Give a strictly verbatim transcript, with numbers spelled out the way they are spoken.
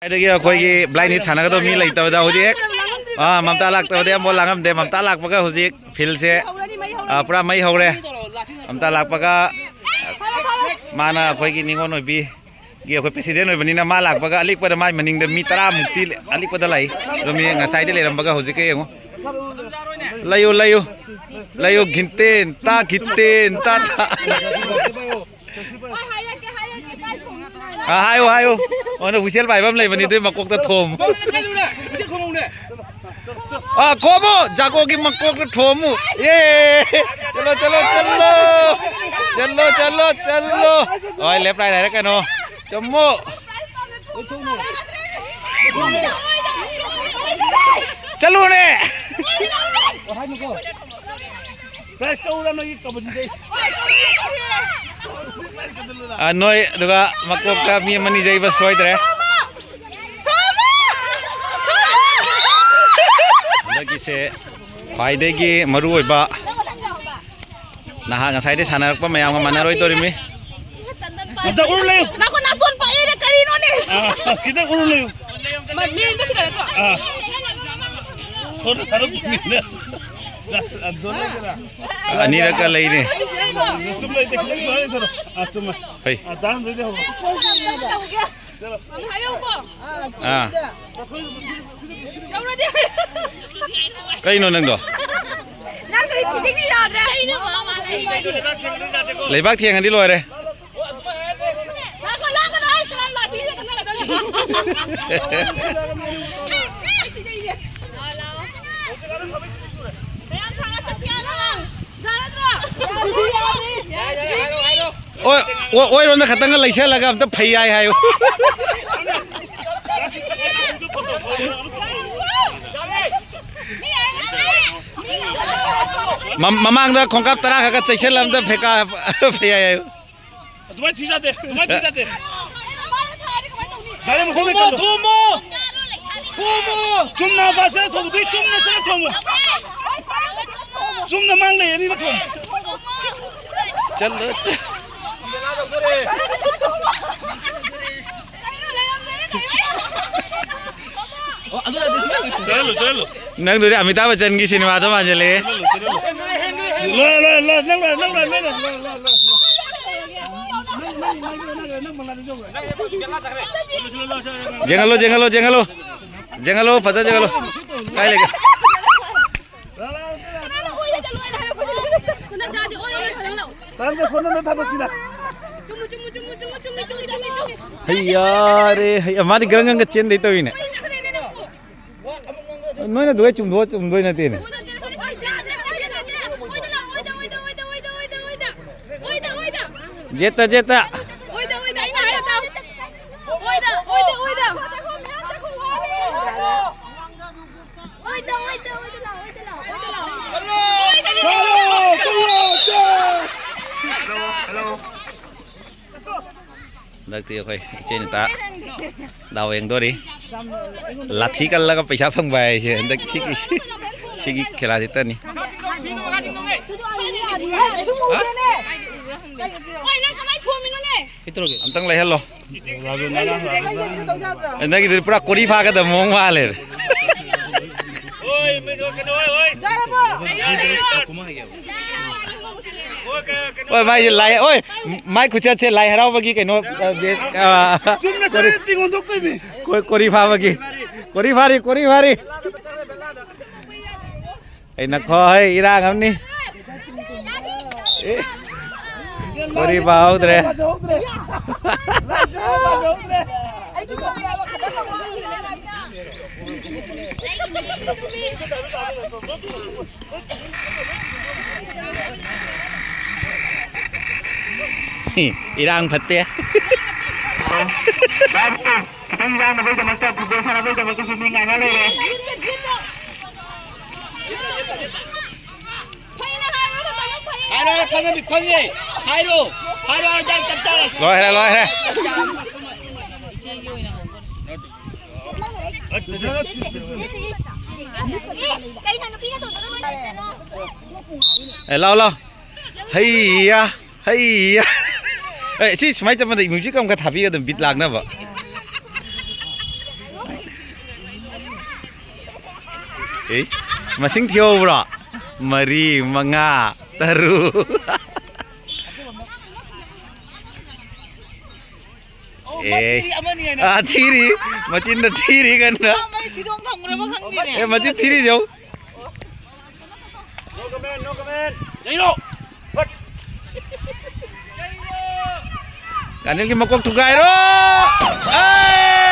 ꯉꯁꯥꯏꯗꯒꯤ ꯑꯩꯈꯣꯏꯒꯤ blind hit ꯁꯥꯟꯅꯒꯗꯕ ꯃꯤ ꯂꯩꯇꯕꯗ ꯍꯧꯖꯤꯛ, ꯑꯥ, ꯃꯝꯇꯥ ꯂꯥꯛꯇꯕꯗꯤ ꯑꯃꯐꯥꯎ ꯂꯥꯡꯉꯝꯗꯦ꯫ ꯃꯝꯇꯥ ꯂꯥꯛꯄꯒ ꯍꯧꯖꯤꯛ fieldꯁꯦ, ꯑꯥ, ꯄꯨꯔꯥ ꯃꯩ ꯍꯧꯔꯦ꯫ ꯃꯝꯇꯥ ꯂꯥꯛꯄꯒ ꯃꯥꯅ ꯑꯩꯈꯣꯏꯒꯤ ꯅꯤꯉꯣꯜ ꯑꯣꯏꯕꯤꯒꯤ ꯑꯩꯈꯣꯏ president ꯑꯣꯏꯕꯅꯤꯅ ꯃꯥ ꯂꯥꯛꯄꯒ ꯑꯂꯤꯛꯄꯗ ꯃꯥꯏ ꯃꯅꯤꯡꯗ ꯃꯤ ꯇꯔꯥꯃꯨꯛꯇꯤ ꯑꯂꯤꯛꯄꯗ ꯂꯥꯛꯏ꯫ ꯑꯗꯣ ꯃꯤ ꯉꯁꯥꯏꯗꯤ ꯂꯩꯔꯝꯕꯒ ꯍꯧꯖꯤꯛꯀ ꯌꯦꯡꯉꯨ꯫ ꯂꯩꯌꯨ, ꯂꯩꯌꯨ, ꯂꯩꯌꯨ, ꯘꯤꯟꯇꯦꯟ ꯇꯥ, ꯘꯤꯟꯇꯦꯟ ꯇꯥ, ꯇꯥ꯫ ꯑ, ꯍꯥꯏꯌꯨ, ꯍꯥꯏꯌꯨ꯫ ꯑꯣ, ꯅ whistle ꯄꯥꯏꯕ ꯑꯃ ꯂꯩꯕꯅꯤ, ꯑꯗꯨꯏ ꯃꯀꯣꯛꯇ ꯊꯣꯝꯃꯨ꯫ ꯑ, ꯈꯣꯝꯃꯨ, ꯖꯥꯒꯣꯒꯤ ꯃꯀꯣꯛꯇ ꯊꯣꯝꯃꯨ꯫ ꯑꯦ, ꯆꯠꯂꯣ, ꯆꯠꯂꯣ, ꯆꯠꯂꯣ꯫ ꯆꯠꯂꯣ, ꯆꯠꯂꯣ, ꯆꯠꯂꯣ꯫ ꯍꯣꯏ, left right ꯍꯥꯏꯔꯛꯀꯅꯣ꯫ ꯆꯨꯝꯃꯨ꯫ ꯆꯠꯂꯨꯅꯦ꯫ ꯑ, ꯅꯣꯏ ꯑꯗꯨꯒ ꯃꯀꯣꯛꯇ ꯃꯤ ꯑꯃꯅꯤ ꯌꯩꯕ ꯁꯣꯏꯗ꯭ꯔꯦ꯫ ꯍꯟꯗꯛꯀꯤꯁꯦ ꯈ꯭ꯋꯥꯏꯗꯒꯤ ꯃꯔꯨ ꯑꯣꯏꯕ ꯅꯍꯥꯛ ꯉꯁꯥꯏꯗꯩ ꯁꯥꯟꯅꯔꯛꯄ ꯃꯌꯥꯝꯒ ꯃꯥꯟꯅꯔꯣꯏꯗꯧꯔꯤꯃꯤ꯫ ꯑꯝꯇ ꯎꯔꯨ ꯂꯩꯌꯨ꯫ ꯅꯈꯣꯏ ꯅꯥꯇꯣꯟ ꯄꯥꯛꯑꯦꯅꯦ, ꯀꯔꯤꯅꯣꯅꯦ? ꯑꯥ, ꯈꯤꯇꯪ ꯎꯔꯨ ꯂꯩꯌꯨ꯫ ꯃ-, ꯃꯤꯡꯗꯣ ꯁꯤ ꯀꯩꯅꯣ ꯅꯠꯇ꯭ꯔꯣ? ꯑꯥ꯫ ꯁꯣꯝꯗ ꯊꯥꯗꯣꯛꯄꯅꯤꯅ꯫ ꯑꯅꯤꯔꯛꯀ ꯂꯩꯅꯦ꯫ ꯆꯨꯝ ꯂꯩꯇꯦ, ꯈꯤꯇꯪ ꯁꯨꯃꯥꯏꯅ ꯂꯩꯊꯔꯣ꯫ ꯑꯥ, ꯆꯨꯝꯃꯦ꯫ ꯍꯩ꯫ ꯑꯥ, ꯇꯥꯍꯟꯗꯣꯏꯅꯦ ꯍꯧꯔꯣ꯫ ꯑꯥ꯫ ꯀꯩꯅꯣ ꯅꯪꯗꯣ? ꯅꯪꯗꯤ ꯊꯤꯗꯤꯡꯗꯤ ꯌꯥꯗ꯭ꯔꯦ꯫ ꯂꯩꯕꯥꯛ ꯊꯦꯡꯉꯗꯤ ꯂꯣꯏꯔꯦ꯫ ꯂꯥꯛꯀꯅꯨ, ꯂꯥꯛꯀꯅꯨ, ꯑꯩ ꯀꯅꯥ ꯂꯥꯛꯄꯤꯒꯦ ꯈꯟꯅꯒꯗꯕꯅꯤ꯫ ꯃꯌꯥꯝ ꯊꯥꯡꯒꯠ ꯆꯠꯀꯦ ꯍꯥꯏꯔꯣ ꯅꯪ? ꯌꯥꯔꯗ꯭ꯔꯣ? ꯑꯣꯏ, ꯑꯣ-, ꯑꯣꯏꯔꯣꯝꯗ ꯈꯛꯇꯪꯒ ꯂꯩꯁꯜꯂꯒ ꯑꯝꯇ ꯐꯩ ꯌꯥꯏ ꯍꯥꯏꯌꯨ꯫ ꯃ-, ꯃꯃꯥꯡꯗ ꯈꯣꯡꯀꯥꯞ ꯇꯔꯥ ꯈꯛꯒ ꯆꯩꯁꯜꯂ ꯑꯝꯇ ꯐꯦꯀꯥ-, ꯐꯩ ꯌꯥꯏ ꯍꯥꯏꯌꯨ꯫ ꯑꯗꯨꯃꯥꯏꯅ ꯊꯤꯖꯗꯦ, ꯑꯗꯨꯃꯥꯏꯅ ꯊꯤꯖꯗꯦ꯫ ꯒꯥꯔꯤ ꯃꯈꯣꯡꯗ ꯊꯣꯝꯃꯣ, ꯀꯜꯂꯣ꯫ ꯊꯣꯝꯃꯣ! ꯊꯣꯝꯃꯣ! ꯆꯨꯝꯅ ꯕꯥꯁꯇ ꯊꯣꯝꯃꯨ, ꯆꯨꯝꯅ ꯆꯠꯂ ꯊꯣꯝꯃꯨ꯫ ꯆꯨꯝꯅ ꯃꯥꯡ ꯂꯩ, ꯑꯅꯤꯃꯛ ꯊꯣꯝꯃꯨ꯫ ꯆꯠꯂꯣ, ꯆꯠ-꯫ ꯀꯩꯅꯣ ꯂꯩꯔꯝꯗ꯭ꯔꯦꯅꯦ, ꯀꯩꯅꯣ? ꯆꯠꯍꯜꯂꯨ, ꯆꯠꯍꯜꯂꯨ꯫ ꯅꯪꯗꯨꯗꯤ ꯑꯃꯤꯇꯥꯕ ꯕꯆꯟꯒꯤ ꯁꯤꯅꯦꯃꯥꯗꯣ ꯃꯥꯟꯁꯤꯜꯂꯛꯑꯦ꯫ ꯂꯣꯏ, ꯂꯣꯏ, ꯂꯣꯏ, ꯅꯪ ꯂꯣꯏ, ꯅꯪ ꯂꯣꯏ, ꯅꯪ ꯂꯣꯏ, ꯅꯪ ꯂꯣꯏ, ꯅꯪ ꯂꯣꯏ꯫ ꯌꯦꯡꯍꯜꯂꯣ, ꯌꯦꯡꯍꯜꯂꯣ, ꯌꯦꯡꯍꯜꯂꯣ꯫ ꯌꯦꯡꯍꯜꯂꯣ, ꯐꯖꯅ ꯌꯦꯡꯍꯜꯂꯣ꯫ ꯀꯥꯏ ꯂꯩꯒꯦ? ꯀꯅꯥꯅ ꯑꯣꯏꯗ ꯆꯠꯂꯣ ꯍꯥꯏꯅ ꯍꯥꯏꯔꯛꯄꯅꯦ? ꯀꯅꯥ ꯆꯥꯗꯦ? ꯑꯣꯏꯔꯣ, ꯑꯣꯏꯔꯣ, ꯐꯖꯅ ꯂꯥꯛꯑꯣ꯫ ꯇꯥꯟꯒ ꯁꯣꯟꯅꯅ ꯊꯥꯗꯣꯛꯁꯤꯅ꯫ ꯆꯨꯝꯃꯨ, ꯆꯨꯝꯃꯨ, ꯆꯨꯝꯃꯨ, ꯆꯨꯝꯃꯨ, ꯆꯨꯝꯃꯤ, ꯆꯨꯝꯃꯤ, ꯆꯨꯝꯃꯤ, ꯆꯨꯝꯃꯤ, ꯆꯨꯝꯃꯤ꯫ ꯍꯩ ꯌꯥꯔꯦ, ꯍꯩ, ꯃꯥꯗꯤ ꯒ꯭ꯔꯪ ꯒ꯭ꯔꯪꯒ ꯆꯦꯟꯗꯩ ꯇꯧꯋꯤꯅꯦ꯫ ꯑꯣꯏ ꯆꯠꯈ꯭ꯔꯦꯅꯦ ꯅꯪꯕꯨ꯫ ꯅꯣꯏꯅ ꯑꯗꯨꯒꯩ ꯆꯨꯝꯗꯣꯛꯑ ꯆꯨꯝꯗꯣꯏ ꯅꯠꯇꯦꯅꯦ꯫ ꯑꯣꯏꯗ, ꯑꯣꯏꯗ, ꯑꯣꯏꯗ, ꯑꯣꯏꯗ꯫ ꯌꯦꯠꯇ, ꯌꯦꯠꯇ꯫ ꯑꯣꯏꯗ, ꯑꯣꯏꯗ, ꯑꯩꯅ ꯍꯥꯏꯔ ꯇꯥꯎ꯫ ꯑꯣꯏꯗ, ꯑꯣꯏꯗ, ꯑꯣꯏꯗ꯫ ꯑꯣꯏꯗ, ꯑꯣꯏꯗ, ꯑꯣꯏꯗ ꯂꯥꯎ, ꯑꯣꯏꯗ ꯂꯥꯎ, ꯑꯣꯏꯗ ꯂꯥꯎ꯫ ꯍꯟꯗꯛꯇꯤ ꯑꯩꯈꯣꯏ ꯏꯆꯦ ꯅꯤꯇꯥ ꯗꯥꯎ ꯌꯦꯡꯗꯣꯔꯤ꯫ ꯂꯥꯊꯤ ꯀꯜꯂꯒ ꯄꯩꯁꯥ ꯐꯪꯕ ꯍꯥꯏꯁꯦ ꯍꯟꯗꯛ ꯁꯤꯒꯤ, ꯁꯤꯒꯤ ꯈꯦꯂꯥꯁꯤꯇꯅꯤ꯫ ꯀꯩ ꯅꯪ ꯀꯃꯥꯏ ꯊꯣꯝꯃꯤꯅꯣꯅꯦ? ꯑꯝꯇꯪ ꯂꯩꯍꯜꯂꯣ꯫ ꯅꯪꯒꯤꯗꯨꯗꯤ ꯄꯨꯔꯥ ꯀꯣꯔꯤ ꯐꯥꯒꯗꯕ ꯃꯑꯣꯡ ꯃꯥꯜꯂꯦ꯫ ꯍꯣꯏ, ꯃꯥꯏꯁꯦ ꯂꯥꯏ, ꯍꯣꯏ, ꯃꯥꯏ ꯈꯨꯆꯠꯁꯦ ꯂꯥꯏ ꯍꯔꯥꯎꯕꯒꯤ ꯀꯩꯅꯣ, ꯑ, ꯕꯦꯁ, ꯑ, ꯆꯨꯝꯅ ꯀꯣꯔꯤ-, ꯆꯠꯂꯗꯤ ꯇꯤꯡ ꯑꯣꯟꯊꯣꯛꯇꯣꯏꯅꯤ꯫ ꯀꯣ-, ꯀꯣꯔꯤ ꯐꯥꯕꯒꯤ꯫ ꯀꯣꯔꯤ ꯐꯥꯔꯤ, ꯀꯣꯔꯤ ꯐꯥꯔꯤ꯫ ꯑꯩ ꯅꯈꯣ ꯍꯩ ꯏꯔꯥꯡ ꯑꯃꯅꯤ꯫ ꯑꯦ, ꯀꯣꯔꯤ ꯐꯥꯍꯧꯗ꯭ꯔꯦ꯫ ꯏꯔꯥꯡ ꯐꯠꯇꯦ꯫ ꯈꯤꯇꯪ ꯌꯥꯡꯅꯕꯒꯤꯗꯃꯛꯇ ꯐꯨꯠꯕꯣꯜ ꯁꯥꯟꯅꯕꯒꯤꯗꯃꯛꯇꯁꯨ ꯃꯤ ꯉꯥꯏꯅ ꯂꯩꯔꯦ꯫ ꯍꯥꯏꯔꯣ, ꯍꯥꯏꯔꯣ, ꯈꯪꯉꯃꯤ, ꯈꯪꯉꯦ꯫ ꯍꯥꯏꯔꯣ, ꯍꯥꯏꯔꯣ, ꯍꯥꯏꯔꯣ, ꯆꯞ ꯆꯥꯔꯦ꯫ ꯂꯣꯏꯔꯦ, ꯂꯣꯏꯔꯦ꯫ ꯀꯩꯅꯣ ꯅꯨꯄꯤꯅ ꯇꯧꯗꯣꯏꯗꯣ ꯂꯣꯏ ꯂꯩꯔꯦꯅꯣ? ꯑꯦ, ꯂꯥꯎ, ꯂꯥꯎ꯫ ꯍꯩꯌꯥ, ꯍꯩꯌꯥ꯫ ꯑꯦ, ꯁꯤ ꯁꯨꯃꯥꯏꯅ ꯆꯠꯄꯗ ꯃ꯭ꯌꯨꯖꯤꯛ ꯑꯃꯈꯛ ꯊꯥꯕꯤꯒꯗꯕ ꯕꯤꯠ ꯂꯥꯛꯅꯕ꯫ ꯏꯁ, ꯃꯁꯤꯡ ꯊꯤꯍꯧꯕ꯭ꯔꯣ? ꯃꯔꯤ, ꯃꯉꯥ, ꯇꯔꯨꯛ꯫ ꯑꯣ, ꯑꯦ꯫ ꯃꯊꯤꯗꯤ ꯑꯃꯅꯤ ꯍꯥꯏꯅ꯫ ꯑꯥ, ꯊꯤꯔꯤ꯫ ꯃꯆꯤꯟꯗ ꯊꯤꯔꯤ ꯀꯟꯅ꯫ ꯃꯥ ꯃꯩ ꯊꯤꯗꯣꯡ ꯊꯝꯈ꯭ꯔꯕ ꯈꯪꯗꯦꯅꯦ꯫ ꯑꯦ, ꯃꯆꯤꯟ ꯊꯤꯔꯤ ꯌꯦꯡꯉꯨ꯫ ꯀꯩꯅꯣ? ꯀꯥꯅꯦꯜꯒꯤ ꯃꯀꯣꯛ ꯊꯨꯒꯥꯏꯔꯣ! ꯑꯦ!